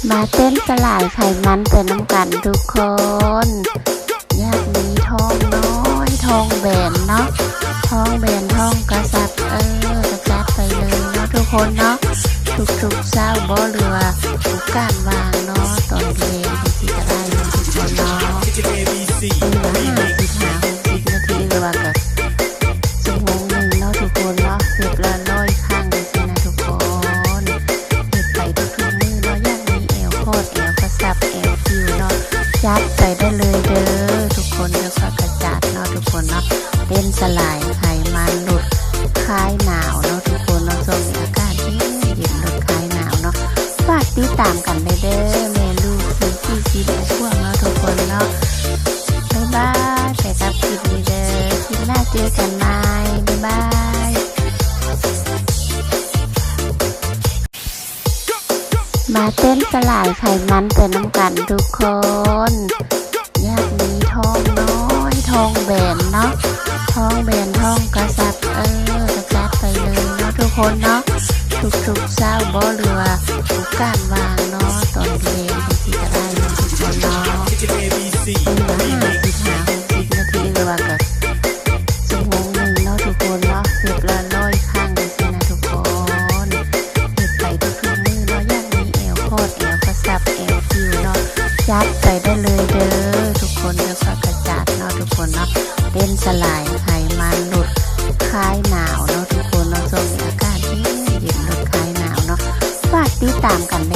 ມາເຕັ້ນສະຫຼາຍໄຂມັນໄປນຳກັນທຸກຄົນ. ຢາກມີທ້ອງນ້ອຍ ທ້ອງແບນເນາະ ທ້ອງແບນ ທ້ອງກະຊັບ ເອີ ກະຈັດໄປເລີຍເນາະທຸກຄົນເນາະ. ທຸກໆເຊົ້າບໍ ຫຼືວ່າທຸກການວ່າງເນາະ ຕອນແລງຈັ່ງຊີ້ກະໄດ້ເນາະທຸກຄົນເນາະ. ມື້ລະຫ້າສິບ ຫ້າຫົກສິບນາທີ ຫຼືວ່າກະຊົ່ວໂມງໜຶ່ງເນາະທຸກຄົນເນາະ. ເຮັດລະຮ້ອຍຄັ້ງຈັ່ງຊີ້ນະທຸກຄົນ ເຮັດໄປທຸກໆມື້ເນາະ. ຢາກມີແອວຂອດ ແອວກະຊັບ ແອວຜິວເນາະ ຈັດໄປໄດ້ເລີຍເດີທຸກຄົນເດີ. ຂ້ອຍກະຈັດເນາະທຸກຄົນເນາະ ເຕັ້ນສະຫຼາຍໄຂມັນ ຫຼຸດຄາຍໜາວເນາະທຸກຄົນເນາະ. ຊ່ວງນີ້ອາກາດເຢັນໆ ຫຼຸດຄາຍໜາວເນາະ. ຝາກຕິດຕາມກັນໄດ້ເດີ ແມ່ລູກສີ່ສິບກວ່າເນາະທຸກຄົນເນາະ. ບາຍບາຍ ໄປກັບຄລິບນີ້ເດີ ຄລິບໜ້າເຈີກັນໃໝ່ ບາຍບາຍ. ມາເຕັ້ນສະຫຼາຍໄຂມັນໄປນຳກັນທຸກຄົນ. ຢາກມີທ້ອງນ້ອຍ ທ້ອງແບນເນາະ ທ້ອງແບນ ທ້ອງກະຊັບ ເອີ ກະຈັດໄປເລີຍເນາະທຸກຄົນເນາະ. ທຸກໆເຊົ້າບໍ ຫຼືວ່າທຸກການວ່າງເນາະ ຕອນແລງຈັ່ງຊີ້ກະໄດ້ເນາະທຸກຄົນເນາະ. ມື້ລະຫ້າສິບ ຫ້າຫົກສິບນາທີ ຫຼືວ່າກະ ຊົ່ວໂມງໜຶ່ງເນາະທຸກຄົນເນາະ. ເຮັດລະຮ້ອຍຄັ້ງຈັ່ງຊີ້ນະທຸກຄົນ ເຮັດໄປທຸກໆມື້ເນາະ. ຢາກມີແອວຂອດ ແອວກະຊັບ ແອວຜິວເນາະ ຈັດໄປໄດ້ເລີຍເດີທຸກຄົນເດີ. ຂ້ອຍກະຈັດເນາະທຸກຄົນເນາະ ເຕັ້ນສະຫຼາຍໄຂມັນ ຫຼຸດຄາຍໜາວເນາະທຸກຄົນເນາະ. ຊ່ວງນີ້ອາກາດເຢັນໆ ຫຼຸດຄາຍໜາວເນາະ. ຝາກຕິດຕາມກັນໄ